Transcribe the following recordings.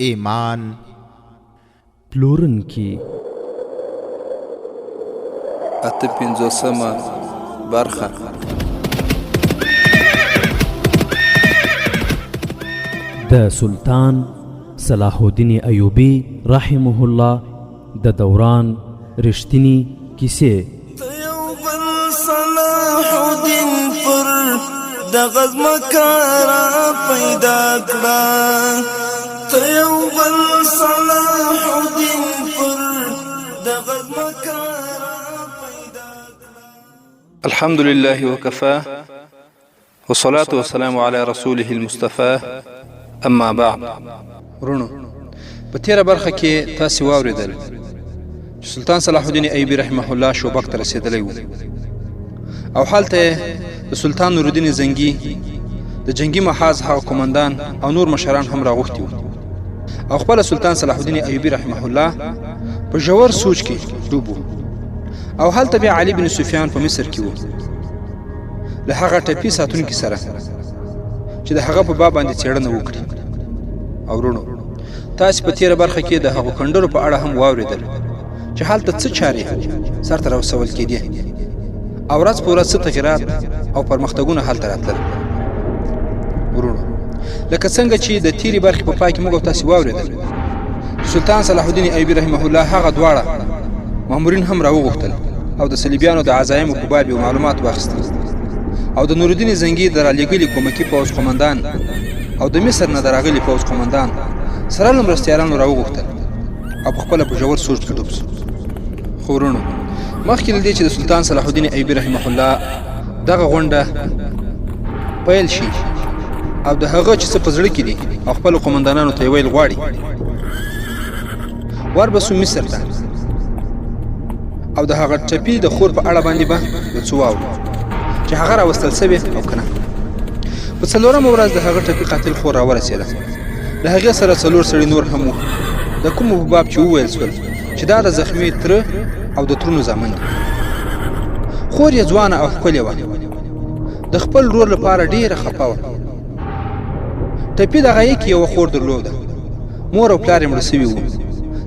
ایمان. پلورنکي. اته پنځوسمه برخه. د سلطان صلاح الدین ایوبي رحمه الله د دوران رښتینی کیسې. یو بل صلاح الدین پر د غزمکه را پیدا کړه، ته یو بل صلاح الدین پر د غزمکه را پیدا کړه. الحمد لله وكفى والصلاة والسلام على رسوله المصطفى اما بعد. ورونو، په تیره برخه کې تاسو واوریدل چې سلطان صلاح الدین ایوبي رحمه الله شوبک ته رسیدلی وو او هلته د سلطان نورالدین زنګي د جنگي محاذ هغه قومندان او نور مشران هم راغوښتي وو او خپل سلطان صلاح الدین ایوبي رحمه الله په ژور سوچ کې ډوب وو او هلته بیا علي بن سفیان په مصر کې وو له هغه ټپي ساتونکي سره چې د هغه په باب باندې څېړنه وکړي. او وروڼو، تاسې په تېره برخه کې د هغو کنډرو په اړه هم واورېدل چې هلته څه چارې سرته رسول کېدې او ورځ په ورځ څه تغیرات او پرمختګونه هلته راتلل. وروڼو، لکه څنګه چې د تېرې برخې په پای کې موږ تاسې واورېدل، سلطان صلاح الدین ایوبي رحمه الله هغه دواړه مامورین هم راوغوښتل او د صلیبیانو د عزایمو په باب یې معلومات واخیستل او د نورالدین زنګي د رالیږلي کومکي پوځ قومندان او د مصر نه د راغلي پوځ قومندان سره له مرستیالانو راوغوښتل او په خپله په ژور سوچ کې ډوب سو. خو وروڼو، مخکې له دې چې د سلطان صلاح الدین ایوبي رحمه الله دغه غونډه پیل شي او د هغه چې څه په زړه کې دي او خپلو قومندانانو ته یې ویل غواړي، ور به سو مصر ته او د هغه ټپي د خور په اړه باندې به یو څه واورو چې هغه راوستل سوې او که نه. په څلورمه ورځ د هغه ټپي قاتل خور راورسېده. له هغې سره څلور سړي نور هم وو، د کومو په باب چې وویل سول چې دا د زخمي تره او د ترونو زامن دي. خور یې ځوانه او ښکلې وه، د خپل ورور لپاره ډېره خفه وه. ټپي دغه یې کې یوه خور درلوده، مور او پلار یې مړه سوي وو.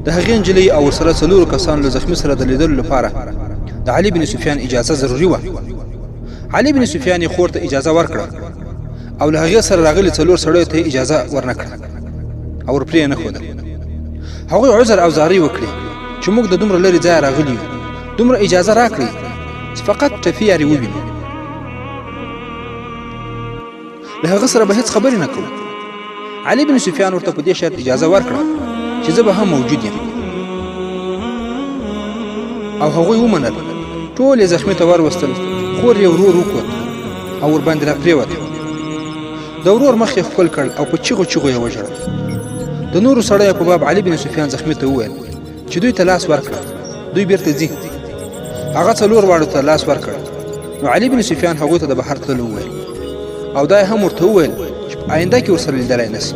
د هغې نجلۍ او ورسره څلورو کسانو له زخمي سره د لیدلو لپاره د علي بن سفیان اجازه ضروري وه. علي بن سفیان یې خور ته اجازه ورکړه او له هغې سره راغلي څلور سړیو ته یې اجازه ورنه کړه او ورپرې یې نه ښودل. هغوی عذر او زارۍ وکړې چې موږ د دومره لرې ځایه راغلي یو، دومره اجازه راکړئ چې فقط ټپي یاري ووینو، له هغه سره به هیڅ خبرې نه کوو. علي بن سفیان ورته په دې شرط اجازه ورکړه چې زه به هم موجود یم او هغوی ومنل. ټول یې زخمي ته وروستل. خور یې ورور وکوت او ورباندې راپرېوته. د ورور مخ یې ښکل کړ او په چیغو چیغو یې وژړل. د نورو سړیو په باب علي بن سفیان زخمي ته وویل چې دوی ته لاس ورکړه، دوی بیرته ځي. هغه څلور واړو ته لاس ورکړ. نو علي بن سفیان هغوی ته د بهر تللو وویل او دا یې هم ورته وویل چې په آینده کې ورسره لیدلی نه سي.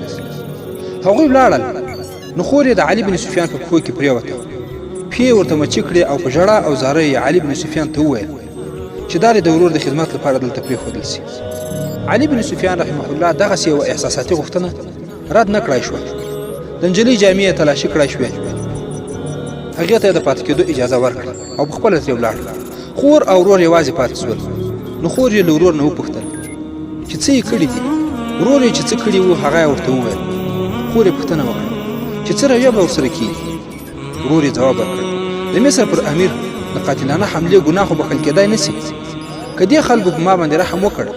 هغوی ولاړل. نو خور یې د علي بن سفیان په پښو کې پرېوته، پښې یې ورته مچي کړې او په ژړا او زارۍ یې علي بن سفیان ته وویل چې دا دې د ورور د خدمت لپاره دلته پرېښودل سي. علي بن سفیان رحمه الله دغسې یوه احساساتي غوښتنه رد نه کړای شوه. د نجلۍ جامې یې تلاشي کړای شوې، هغې ته یې د پاتې کېدو اجازه ورکړه او په خپله ترې ولاړ. خور او ورور یوازې پاتې شول. نو خور یې له ورور نه وپوښتل چې څه یې کړي دي. ورور یې چې څه کړي وو هغه یې ورته وویل. خور یې پوښتنه وکړه چې څه رویه به ورسره کېږي. ورور یې ځواب ورکړ، د مصر پر امیر د قاتلانه حملې ګناه خو بخښل کېدای نه سي. که دې خلکو په ما باندې رحم وکړ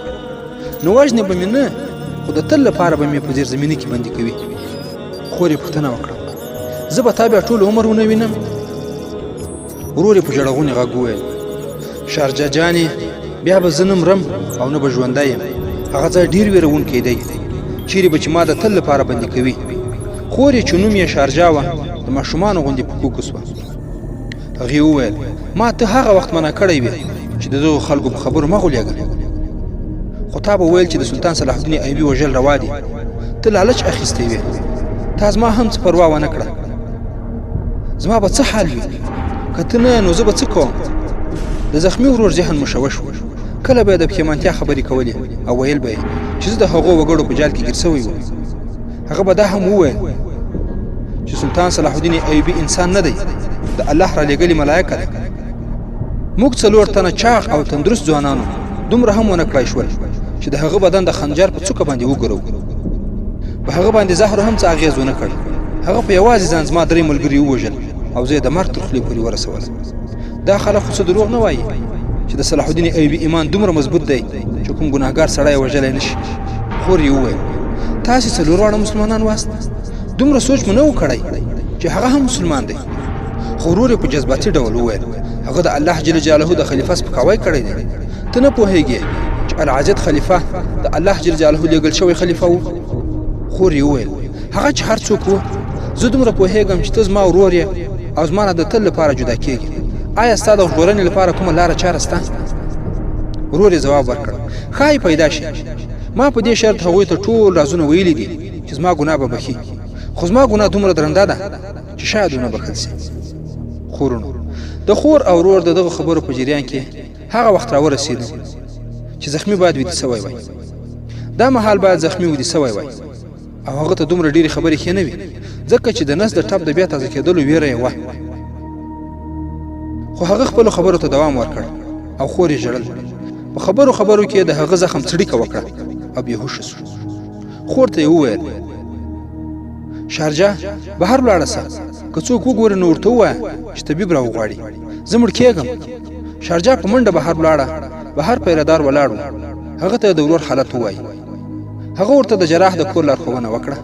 نو وژنې به مې نه، خو د تل لپاره به مې په زیرزمیني کې بندي کوي. خور یې پوښتنه وکړه، زه به تا بیا ټول عمر ونه وینم؟ ورور یې په ژړغوني غږ وویل، شارجه جانې، بیا به زه نه مرم او نه به ژوندی یم. هغه ځای ډیر ویرونکی دی، چیرې به چې ما د تل لپاره بندي کوي. خور یې چې نوم یې شارجه وه د ماشومانو غوندې په کوکو سوه. هغې وویل، ما ته هغه وخت منع کړی وې چې د دغو خلکو په خبرو مه غولېږه، خو تا به ویل چې د سلطان صلاح الدین ایوبي وژل روا دي. ته لالچ اخیستی وې، تا زما هم څه پروا ونه کړه. زما به څه حال وي که ته نه نو زه به څه کوم؟ د زخمي ورور ذهن مشوش و. کله به یې د پښېمانتیا خبرې کولې او ویل به یې چې زه د هغو وګړو په جال کې ګیر سوی وم. هغه به دا هم وویل چې سلطان صلاح الدین ایوبي انسان نه دی، د الله را لېږلې ملایکه ده. موږ څلور تنه چاغ او تندرست ځوانانو دومره هم ونه کړای شول چې د هغه بدن د خنجر په څوکه باندې وګرو. په هغه باندې زهرو هم څه اغېز ونه کړ. هغه په یوازې ځان زما درې ملګري ووژل او زه یې د مرګ تر خولې پورې ورسولم. دا خلک خو څه دروغ نه وایي چې د صلاح الدین ایوبي ایمان دومره مضبوط دی چې کوم ګناهګار سړی وژلی نشي. خور یې وویل تاسې څلور واړه مسلمانان واست، دومره سوچ مو نه و کړی چې هغه هم مسلمان دی. خو ورور یې په جذباتي ډول وویل هغه د الله جل جلاله د خلیفه سپکاوی کړی دی، ته نه پوهېږې چې العاضد خلیفه د الله جل جلاله لېږل شوی خلیفه و. خور یې وویل هغه چې هر څوک و، زه دومره پوهېږم چې ته زما ورور یې او زما نه د تل لپاره جدا کېږې. آیا ستا د ژغورنې لپاره کومه لاره چاره شته؟ ورور یې ځواب ورکړ ښایي پیدا شي. ما په دې شرط هغوی ته ټول رازونه ویلي دي چې زما ګناه به بخي، خو زما ګناه دومره درنده ده چې شاید ونه بخل شي. خورونو د خور او ورور د دغه خبرو په جریان کې هغه وخت راورسېدو چې زخمی باید ویده سوی وای. دا مهال باید زخمی ویده سوی وای او هغه ته دومره ډېرې خبرې ښې نه وې، ځکه چې د نس د ټپ د بیا تازه کېدلو ویره یې وه. خو هغه خپلو خبرو ته دوام ورکړ او خور یې ژړل. په خبرو خبرو کې د هغه زخم څړیکه وکړه او بېهوښه شو. خور ته یې وویل شارجه بهر ولاړه سه، که څوک وګوري نو ورته ووایه چې طبیب راوغواړي، زه مړ کېږم. شارجه په منډه بهر ولاړه. بهر پیردار ولاړ و، هغه ته د ورور حالت ووایي. هغه ورته د جراح د کور لارښوونه وکړه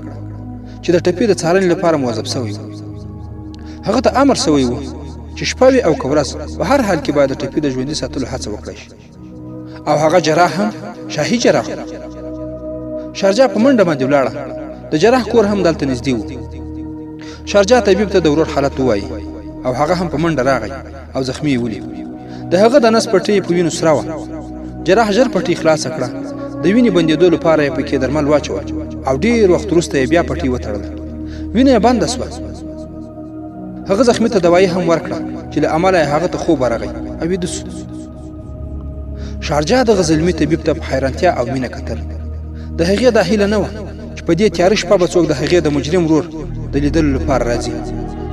چې د ټپي د څارنې لپاره موظف شوی و. هغه ته امر شوی و چې شپه وي او که ورځ، په هر حال کې باید د ټپي د ژوندي ساتلو هڅه وکړای شي. او هغه جراح هم شاهي جراح و. شارجه په منډه باندې ولاړه. د جراح کور هم دلته نږدې و. شارجه طبیب ته د ورور حالت ووایي او هغه هم په منډه راغی او زخمی یې ولید. د هغه د نس پټۍ په وینو سره وه. جراح ژر پټۍ خلاصه کړه، د وینې بندېدو لپاره یې پکې درمل واچول او ډېر وخت وروسته یې بیا پټۍ وتړله. وینه یې بنده شوه. هغه زخمی ته دوایي هم ورکړه چې له امله یې هغه ته خوب ورغی او ویده شو. شارجه دغه زلمي طبیب ته په حیرانتیا او مینه کتل. د هغې دا هیله نه وه چې په دې تیاره شپه به څوک د هغې د مجرم ورور د لیدلو لپاره راځي،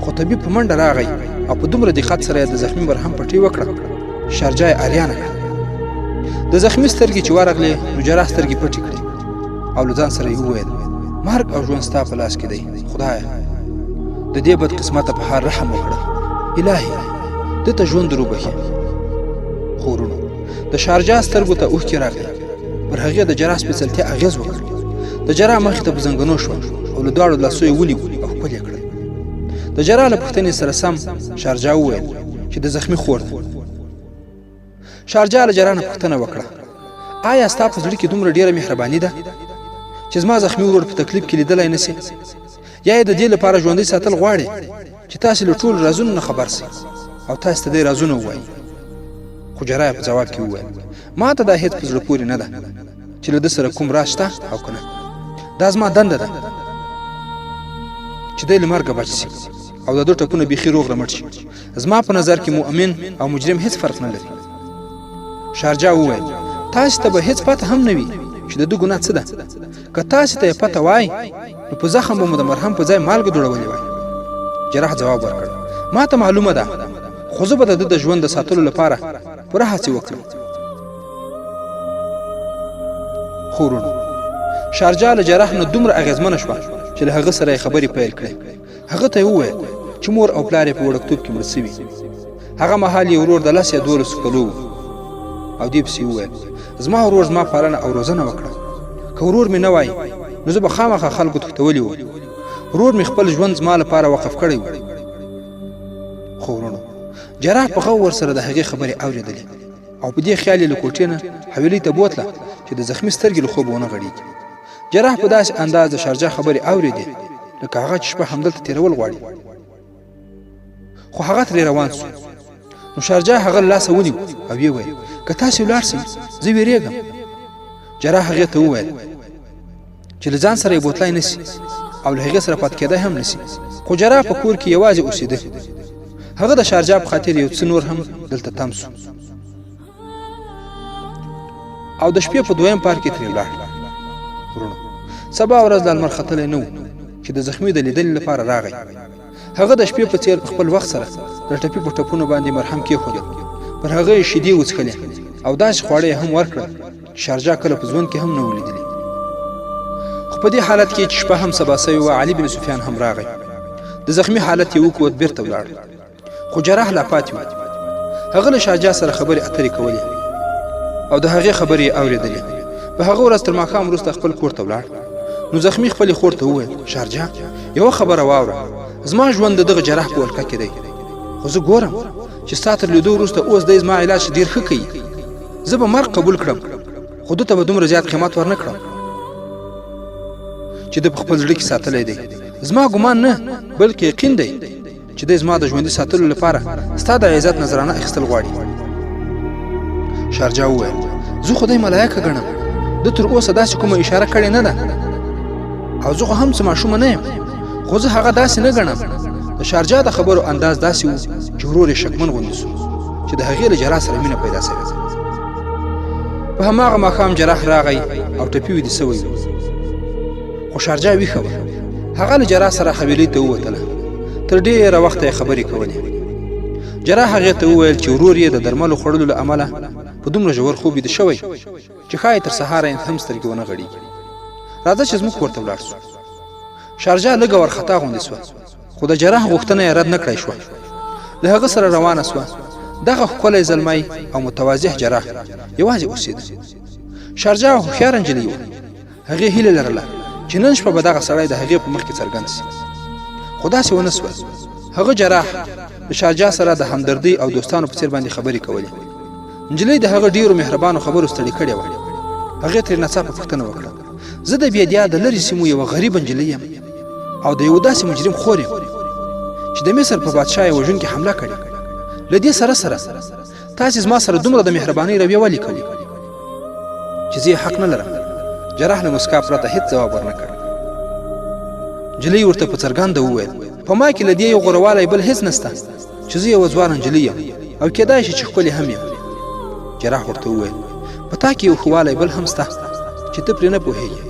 خو طبیب په منډه راغی او په دومره دقت سره یې د زخمي مرهم پټۍ وکړه. شارجه یې اریانه کړه. د زخمي سترګې چې ورغلې نو جراح سترګې پټې کړې او له ځان سره یې وویل مرګ او ژوند ستا په لاس کې دی، خدایه د دې بدقسمته په حال رحم وکړه، الهي ده ته ژوند وروبښې. خو وروڼو د شارجه سترګو ته اوښکې راغلې. پر هغې د جراح سپېڅلتیا اغېز وکړ. د جراح مخې ته په زنګنو شوه او له دواړو لاسو یې ونیو او ښکل یې کړل. د جراح له پوښتنې سره سم شارجه وویل چې د زخمي خور ده. شارجه له جراح نه پوښتنه وکړه آیا ستا په زړه کې دومره ډېره مهرباني ده چې زما زخمي ورور په تکلیف کې لیدلی نه سي، یا یې د دې لپاره ژوندی ساتل غواړي چې تاسې له ټولو رازونو نه خبر سئ او تاسې ته دی رازونه ووایي؟ خو جراح په ځواب کې وویل ما ته دا هېڅ په زړه پورې نه ده چې له ده سره کوم راز شته او که نه. دا زما دنده ده چې دی له مرګه بچ شي او د ده ټپونه بیخي روغ رمټ شي. زما په نظر کې مؤمن او مجرم هېڅ فرق نه لري. شارجه وویل تاسې ته به هېڅ پته هم نه وي چې د ده ګناه څه ده. که تاسې ته یې پته وای نو په زخم به مو د مرهم په ځای مالګه جوړولې وای. جراح ځواب ورکړ ما ته معلومه ده، خو زه به د ده د ژوند د ساتلو لپاره پوره هڅې وکړم. خو وروڼو شارجه له جراح نه دومره اغېزمنه شوه چې له هغه سره یې خبرې پیل کړې. هغه ته یې وویل چې مور او پلار یې په وړکتوب کې مړه سوي. هغه مهال یې ورور د 10 یا 12 کلو و. او دې پسې وویل زما ورور زما پالنه او روزنه وکړه، که ورور مې نه وای نو زه به خامخا خلکو تښتولي وم. ورور مې خپل ژوند زما لپاره وقف کړی و. خو وروڼو جراح په غور سره د هغې خبرې اورېدلې او په دې خیال یې له کوټې نه حویلۍ ته بوتله چې د زخمي سترګې له خوبه ونه غړېږي. جراح په داسې انداز د شارجه خبرې اورېدې لکه هغه چې شپه همدلته تېرول غواړي. خو هغه ترې روان شو. نو شارجه هغه له لاسه ونیو او ویې ویل که تاسې ولاړ سئ زه وېرېږم. جراح هغې ته وویل چې له ځان سره یې بوتلای نه سي او له هغې سره پاتې کېدای هم نه سي. خو جراح په کور کې یوازې اوسېده. هغه د شارجه په خاطر یو څه نور هم دلته تم سو او د شپې په دویم پار کې ترې ولاړ. وروڼو سبا ورځ لا لمر ختلی نه و. چې د زخمي د لیدنې لپاره راغی. هغه د شپې په څیر په خپل وخت سره د ټپي په ټپونو باندې مرهم کېښودل، پر هغه یې شیدې وڅښلې او داسې خواړه یې هم ورکړل چې شارجا کله په ژوند کې هم نه وو لیدلي. خو په دې حالت کې چې شپه هم سبا سوې وه، علي بن سفیان هم راغی. د زخمي حالت یې وکوت، بیرته ولاړ. خو جراح لا پاتې و. هغه له شارجا سره خبرې اترې کولې او د هغې خبرې یې اورېدلې. په هغه ورځ تر ماښام وروسته خپل کور ته ولاړ. نو زخمي خپلې خور ته وویل، شارجا یوه خبره واوره، زما ژوند د دغه جراح په ولکه کې دی، خو زه ګورم چې ستا تر لیدو وروسته اوس دی زما علاج ډېر ښه کوي. زه به مرګ قبول کړم، خو ده ته به دومره زیات قیمت ورنه کړم چې ده په خپل زړه کې ساتلی دی. زما ګمان نه بلکې یقین دی چې دی زما د ژوندي ساتلو لپاره ستا د عزت نذرانه اخیستل غواړي. شارجا وویل، زه خو دی ملایکه ګڼم، ده تر اوسه داسې کومه اشاره کړې نه ده او زه خو هم څه ماشومه نه یم، خو زه هغه داسې نه ګڼم. د شارجا د خبرو انداز داسې و چې ورور یې شکمن غوندې سو چې د هغې له جراح سره مینه پیدا سوې ده. په هماغه ماښام جراح راغی او ټپي ویده سوی و، خو شارجا ویښه وه. هغه له جراح سره حویلۍ ته ووتله. تر ډېره وخته یې خبرې کولې. جراح هغې ته وویل چې ورور یې د درملو خوړلو له امله په دومره ژور خوب ویده شوی چې ښایي تر سهاره یې هم سترګې ونه غړېږي. راځه چې زموږ کور ته ولاړ شو. شارجا لږه ورخطا غوندې شوه، خو د جراح غوښتنه یې رد نه کړای شوه. له هغه سره روانه شوه. دغه ښکلی زلمی او متواضع جراح یوازې اوسېده. شارجا هوښیاره نجلۍ وه. هغې هیله لرله چې نن شپه به دغه سړی د هغې په مخ کې څرګند شي، خو داسې ونه شول. هغه جراح د شارجا سره د همدردۍ او دوستانو په څیر باندې خبرې کولې. نجلۍ د هغه ډیرو مهربانو خبرو ستړې کړې وه. هغې ترې ناڅاپه پوښتنه وکړه، زه د بیدیا د لرې سیمو یوه غریبه نجلۍ یم او د یو داسې مجرم خور یم چې د مصر په بادشاه یې وژونکې حمله کړې. له دې سره سره تاسې زما سره دومره د مهربانۍ رویه ولې کوئ چې زه یې حق نه لرم؟ جراح له مسکا پرته هیڅ ځواب ورنه کړ. نجلۍ ورته په څرګنده وویل، په ما کې له دې یو غوروالی بل هیڅ نشته چې زه یوه ځوانه نجلۍ یم او کېدای شي چې ښکلې هم یم. جراح ورته وویل، په تا کې یو ښه بل هم سته چې ته پرې نه پوهېږې.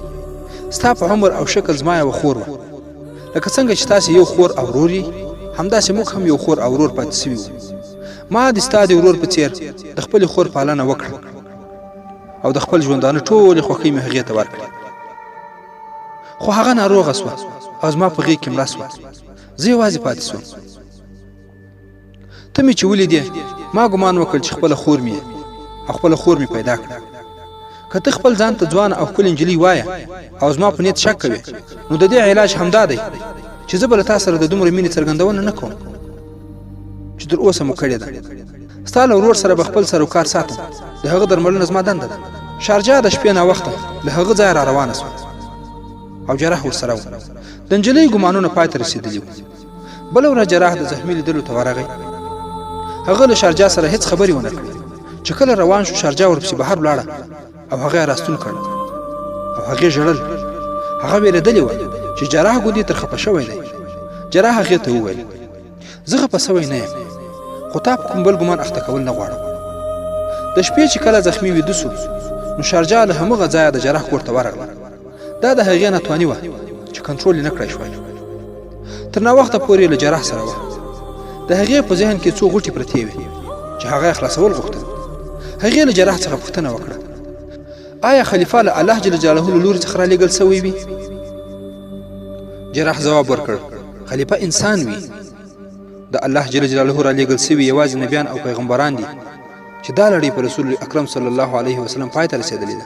ستا په عمر او شکل زما یوه خور وه. لکه څنګه چې تاسې یو خور او ورور یئ، همداسې موږ هم یو خور او ورور پاتې سوي وو. ما د ستا د ورور په څیر د خپلې خور پالنه وکړه او د خپل ژوندانه ټولې خوښۍ مې هغې ته ورکړې. خو هغه ناروغه سوه او زما په غېږ کې مړه سوه. زه یوازې پاتې سوم. ته مې چې ولیدې، ما ګمان وکړ چې خپله خور مې او خپله خور مې پیدا کړه. که ته خپل ځان ته ځوانه او ښکلې نجلۍ وایه او زما په نیت شک کوې، نو د دې علاج همدا دی چې زه به له تا سره د دومره مینې څرګندونه نه کوم چې تر اوسه مو کړې ده. ستا له ورور سره به خپل سروکار ساتم، د هغه درملنه زما دنده ده. شارجا د شپې ناوخته له هغه ځایه را روانه شوه او جراح ورسره و. د نجلۍ ګمانونه پای ته رسېدلي وو. بله ورځ جراح د زخمي لیدلو ته ورغی. هغه له شارجا سره هیڅ خبرې ونه کړې. چې کله روان شو، شارجا ورپسې بهر ولاړه او هغه یې راستون کړ او هغې ژړل. هغه ویرېدلې وه چې جراح ګوندې تر خفه شوی دی. جراح هغې ته وویل، زه خفه شوی نه یم، خو تا په کوم بل ګمان اخته کول نه غواړم. د شپې چې کله زخمي ویده شو، نو شارجا له همغه ځایه د جراح کور ته ورغله. دا د هغې ناتواني وه چې کنټرول یې نه کړای شوای. تر ناوخته پورې له جراح سره وه. د هغې په ذهن کې څو غوټې پرتې وې چې هغه یې خلاصول غوښتل. هغې له جراح څخه پوښتنه وکړه، آیا خلیفه له الله جل جلاله له لوري څخه رالیږل سوی وي؟ جراح ځواب ورکړ، خلیفه انسان وي. د الله جل جلاله رالیږل سوي یوازې نبیان او پیغمبران دي چې دا لړۍ په رسول اکرم صلی الله علیه وسلم پای ته رسېدلې ده.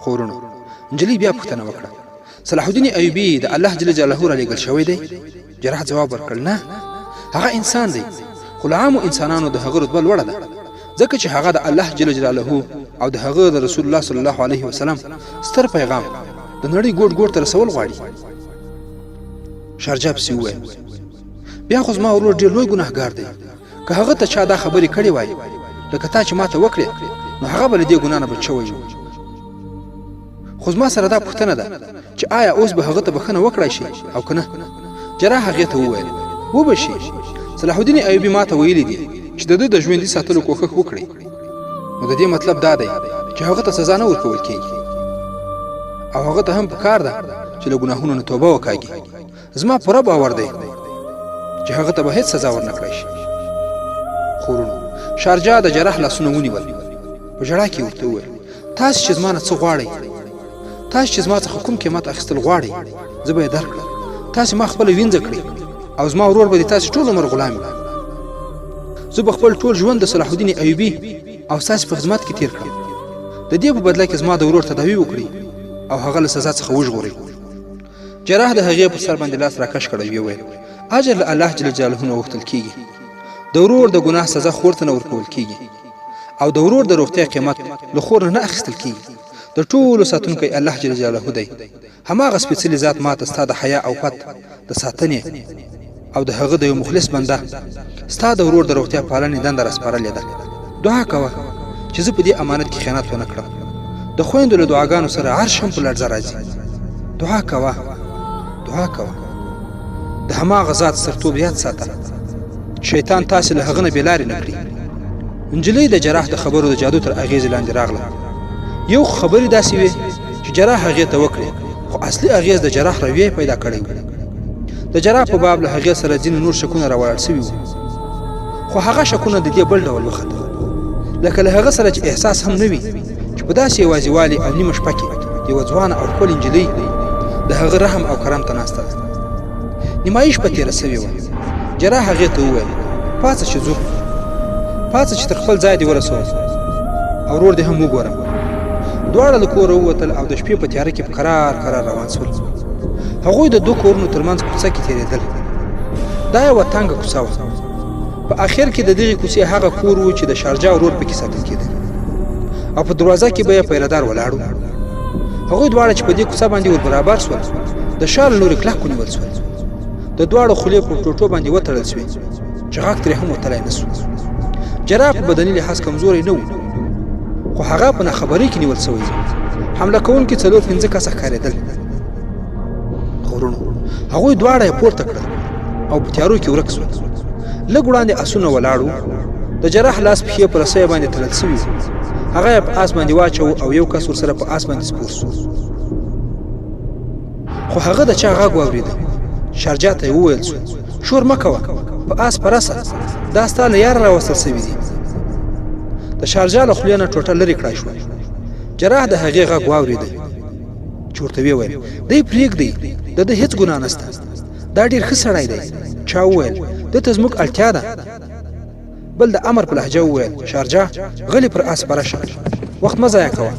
خو وروڼو، نجلۍ بیا پوښتنه وکړه، صلاح الدین ایوبي د الله جل جلاله را لېږل شوی دی؟ جراح ځواب ورکړ، نه، هغه انسان دی، خو له عامو انسانانو د هغه رتبه لوړه ده، ځکه چې هغه د الله جل جلاله او د هغه د رسول الله صلی الله علیه وسلم ستر پیغام د نړۍ ګوټ ګوټ ته رسول غواړي. شارجا پسې وویل، بیا خو زما ورور ډېر لوی ګناهګار دی. که هغه ته چا دا خبرې کړې وای لکه تا چې ما ته وکړې، نو هغه به له دې ګناه نه بچ شوی و. خو زما سره دا پوښتنه ده چې آیا اوس به هغه ته بښنه وکړای شي او که نه؟ جراح هغې ته وویل، وبه شي. صلاح الدین ایوبي ما ته ویلي دي چې د ده د ژوندي ساتلو کوښښ وکړئ. نو د دې مطلب دا دی چې هغه ته سزا نه ورکول کیږي او هغه ته هم پکار ده چې له ګناهونو نه توبه وکاږي. زما پوره باور دی چې هغه ته به هیڅ سزا ورنه کړای شي. خورونو شارجا د جراح لاسونه ونیول، په ژړا کې ورته وویل: تاسو چې زما نه څه غواړئ، تاسو چې زما څخه کوم قیمت اخیستل غواړئ، زه به یې درکړم. تاسو ما خپله وینځه کړئ او زما ورور به د تاسو ټول عمر غلام وي. زه به خپل ټول ژوند د صلاح الدین ایوبي او ستاسو په خدمت کې تیر کړم. د دې په بدله کې زما د ورور تداوي وکړئ او هغه له سزا څخه وژغورئ. جراح د هغې پر سر باندې لاس راکش کړ او ویې ویل: اجر له الله جل جلاله نه غوښتل کیږي. د ورور د ګناه سزا خور ته نه ورکول کیږي او د ورور د روغتیا قیمت له خور نه نه اخیستل کیږي. د ټولو ساتونکی الله جل جلاله دی. هماغه سپېڅلي ذات ماته ستا د حیا او پت د ساتنې او د هغه د یو مخلص بنده ستا د ورور د روغتیا پالنې دنده راسپارلې ده. دعا کوه چې زه په دې امانت کې خیانت ونه کړم. د خویندو له دعاګانو سره عرش هم په لړزه راځي. دعا کوه، دعا کوه. د هماغه ذات سترتوب یاد ساته. شیطان تاسې له هغه نه بې لارې نه کړي. نجلۍ د جراح د خبرو د جادو تر اغېزې لاندې راغله. یو خو خبرې داسې وې چې جراح هغې ته وکړې، خو اصلي اغېز د جراح رویې پیدا کړی و. د جراح په باب له هغې سره ځینې نور شکونه راولاړ شوي وو، خو هغه شکونه د دې بل ډول وختل، لکه له هغه سره چې احساس هم نه وي چې په داسې یوازېوالي او نیمه شپه کې یوه ځوانه او ښکلې نجلۍ د هغه رحم او کرم ته ناسته ده. نیمایي شپه تېره شوې وه. جراح هغې ته وویل: پاڅه چې ځو، پاڅه چې تر خپل ځای دې ورسوم او ورور دې هم وګورم. دواړه له کوره ووتل او د شپې په تیاره کې په کرار کرار روان شول. هغوی د دوو کورونو ترمنځ کوڅه کې تېرېدل. دا یوه تنګه کوڅه وه. په اخر کې د دغې کوڅې هغه کور و چې د شارجا ورور پکې ساتل کېده او په دروازه کې به یې پیردار ولاړ و. هغوی دواړه چې په دې کوڅه باندې ور برابر شول، د شا له لوري کلک ونیول شول. د دواړو خولې پر ټوټو باندې وتړل شوې چې غږ ترې هم وتلی نه شو. جراح په بدني لحاظ کمزوری نه و، خو هغه په ناخبرۍ کې نیول شوی و. حمله کوونکي څلور پنځه کسه ښکارېدل. غرونو هغوی دواړه یې پورته کړل او په تیارو کې ورک شول. لږ وړاندې اسونه ولاړ وو. د جراح لاس پښې په رسۍ باندې تړل شوي وو. هغه یې په آس باندې واچو او یو کس ورسره په آس باندې سپور شو. خو هغه د چا غږ واورېده. شارجا ته یې وویل شو: شور مه کوه، په آس سپره سه، دا ستا له یاره راوستل شوي دي. د شارجا له خولې نه ټوټه لرې کړای شوه. جراح د هغې غږ واورېده چې ورته ویې ویل: دی پرېږدئ، د ده هېڅ ګناه نشته، دا ډېر ښه سړی دی. چا وویل: ده ته زموږ اړتیا ده. بل د امر په لهجه وویل: شارجا، غلی پر آس سپره شه، وخت مه ضایع کوه.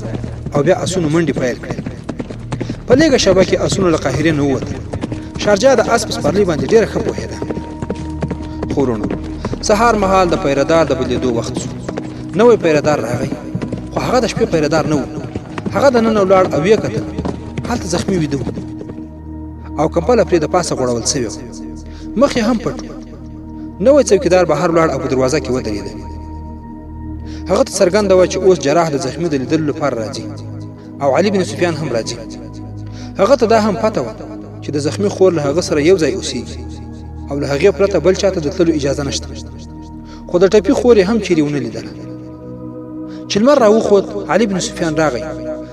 او بیا اسونو منډې پیل کړې. په لږه شېبه کې اسونه له قاهرې نه ووتل. شارجا د اس په سپرلۍ باندې ډېره ښه پوهېده. خو وروڼو، سهار مهال د پیردار د بدلېدو وخت شو. نوی پیردار راغی، خو هغه د شپې پیردار نه و. هغه دننه ولاړ او ویې کتل، هلته زخمي ویده و او کمپله پرې د پاسه غوړول شوې وه. مخ یې هم پټ و. نوی څوکیدار بهر ولاړ او په دروازه کې ودرېده. هغه ته څرګنده وه چې اوس جراح د زخمي د لیدلو لپاره راځي او علي بن سفیان هم راځي. هغه ته دا هم پته وه چې د زخمي خور له هغه سره یو ځای اوسیږي او له هغې پرته بل چاته د تللو اجازه نشته. خو د ټپي خور یې هم چیرې ونه لیدله. چې لمر راوخوت، علي بن سفیان راغی.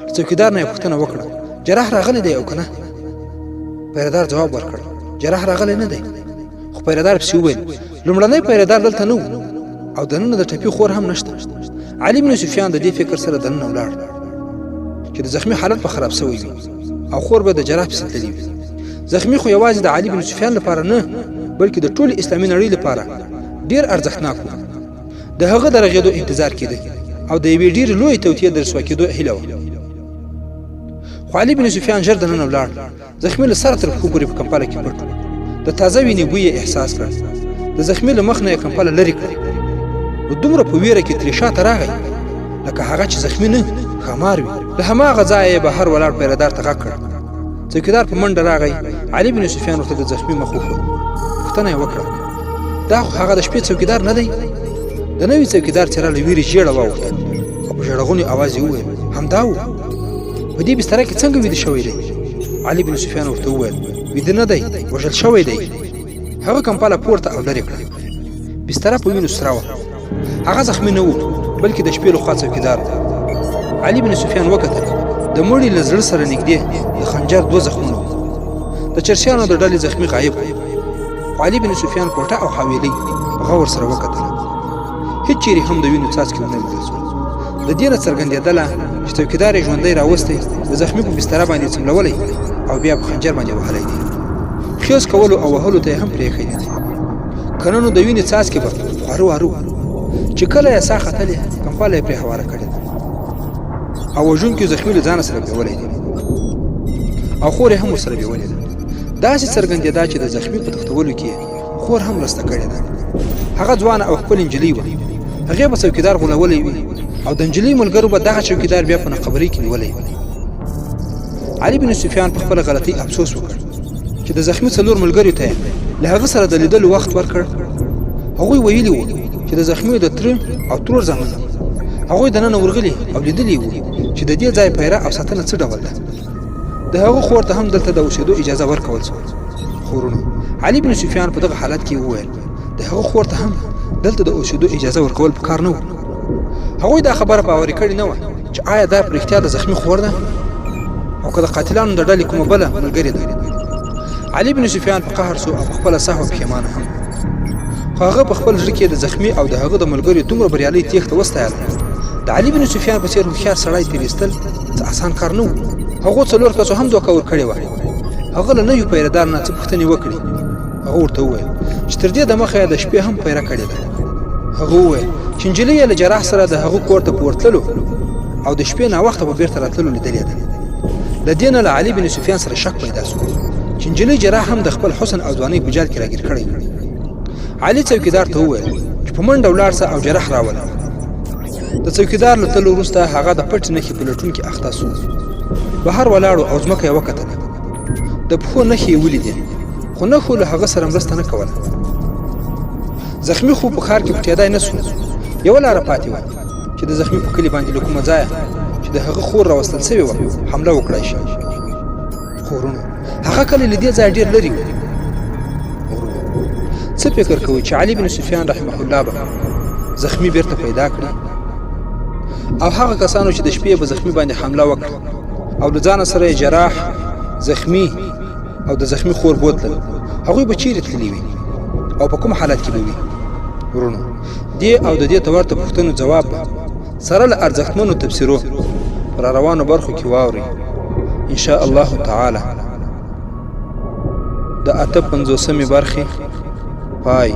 له څوکیدار نه یې پوښتنه وکړه: جراح راغلی دی او که نه؟ پیردار ځواب ورکړ: جراح راغلی نه دی. خو پیردار پسې وویل: لومړنی پیردار دلته نه و او دننه د ټپي خور هم نشته. علي بن سفیان د دې فکر سره دننه ولاړ چې د زخمي حالت به خراب شوی وي او خور به د جراح پسې تللی وي. زخمي خو یوازې د علي بن سفیان لپاره نه، بلکې د ټولې اسلامي نړۍ لپاره ډیر ارزښتناک و. د هغه د رغېدو انتظار کېده او د یوې ډېرې لویې توطیې د رسوا کېدو هیله وه. خو علي بن سفیان ژر دننه ولاړ. زخمي له سره تر پښو پورې په کمپله کې پټ و. د تازه وینې بوی یې احساس کړ. د زخمي له مخ نه یې کمپله لرې کړه، نو دومره په ویره کې ترې شاته راغی لکه هغه چې زخمي نه، ښامار وي. له هماغه ځایه یې بهر ولاړ پیردار ته غږ کړ. څوکیدار په منډه راغی. علي بن سفیان ورته د زخمي مخ وښود. پوښتنه یې وکړه: دا خو هغه د شپې څوکیدار نه دی؟ د نوي څوکیدار څېره له ویرې ژېړه واوښته او په ژړغوني اواز یې وویل: همدا و. په دې بستره کې څنګه ویده شوی دی؟ علي بن سفیان ورته وویل: ویده نه دی، وژل شوی دی. هغه کمپله پورته او لرې کړه. بستره په وینو سره وه. هغه زخمي نه و، بلکې د شپې لخوا څوکیدار و. علي بن سفیان وکتل، د مړي له زړه سره نږدې د خنجر دوه زخمونه وو. د چرسیانو د ډلې زخمی غایب و. علي بن سفیان کوټه او حویلۍ په غور سره وکتله. هیڅ چیرې هم د وینو څاڅکي ونه لیدل شول. د دې نه څرګندېدله چې څوکیدار یې ژوندی راوستی، د زخمي په بستره باندې څملولی او بیا په خنجر باندې وهلی دی. خیز کولو او وهلو ته یې هم پرېښی نه دی. که نه نو د وینې څاڅکي به خواره واره وو. چې کله یې ساه ختلې، کمپله یې پرې هواره کړې ده او وژونکي زخمي له ځانه سره بیولی دی او خور یې هم ورسره بیولې ده. داسې څرګندېده چې د زخمي په تښتولو کې خور هم مرسته کړې ده. هغه ځوانه او ښکلې نجلۍ وه. هغې به څوکیدار غولولی وي او د نجلۍ ملګرو به دغه چوکیدار بیا په ناخبرۍ کې نیولی وي. علي بن سفیان په خپله غلطۍ افسوس وکړ چې د زخمي څلور ملګریو ته له هغه سره د لیدلو وخت ورکړ. هغوی ویلي وو چې د زخمي د تره او ترور زامن دي. هغوی دننه ورغلي او لیدلي وو چې د دې ځای پیره او ساتنه څه ډول ده. د هغه خور ته هم دلته د اوسېدو اجازه ورکول شوه. خورونو علي بن سفیان په دغه حالت کې وویل د هغه خور ته هم دلته د اوسېدو اجازه ورکول پکار نه و. هغوی دا خبره باوري کړې نه وه چې آیا دا په رښتیا د زخمي خور ده او که د قاتلانو د ډلې کومه بله ملګرې ده. علي بن سفیان په قهر سو او په خپله سهوه پښېمانه هم. خو هغه په خپل زړه کې د زخمي او د هغه د ملګریو دومره بریالۍ تېښته وستایله. د علي بن سفیان په څېر هوښیار سړی تېر ایستل څه اسان کار نه و. هغو څلور کسو هم دوکه ورکړې وه. هغه له نوي پیردار نه څه پوښتنې وکړې. هغه ورته وویل چې تر دې دمخه یې د شپې هم پیره کړې ده. هغه وویل چې نجلۍ یې له جراح سره د هغه کور ته په ورتللو او د شپې ناوخته په بیرته راتللو لیدلې ده. له دې نه له علي بن سفیان سره شک پیدا شو چې نجلۍ جراح هم د خپل حسن او ځوانۍ په جال کې راګیر کړی. علي څوکیدار ته وویل چې په منډه ولاړ سه او جراح راوله. د څوکیدار له تللو وروسته هغه د پټې نښې په لټون کې اخته شو. بهر ولاړو او ځمکه یې وکتله. د پښو نښې یې ولیدې، خو نښو له هغه سره مرسته نه کوله. زخمی خو په ښار کې پټېدای نه شو. یوه لاره پاتې وه چې د زخمی په کلي باندې له کومه ځایه چې د هغه خور راوستل شوې وه حمله وکړای شي. خو وروڼو هغه کلی له دې ځایه ډېر لرې و. وروڼو څه فکر کوئ چې علي بن سفیان رحمه الله به زخمی بیرته پیدا کړي؟ او هغه کسانو چې د شپې په زخمی باندې حمله وکړه او له ځانه سره یې جراح، زخمی او د زخمی خور بوتلل، هغوی به چیرې تللي وي او په کوم حالت کې به وي؟ وروڼو دې او د دې ته ورته پوښتنو ځواب به سره له ارزښتمنو تبصرو په روانو برخو کې واورئ ان شاء الله تعالی. د 58مې برخې پای.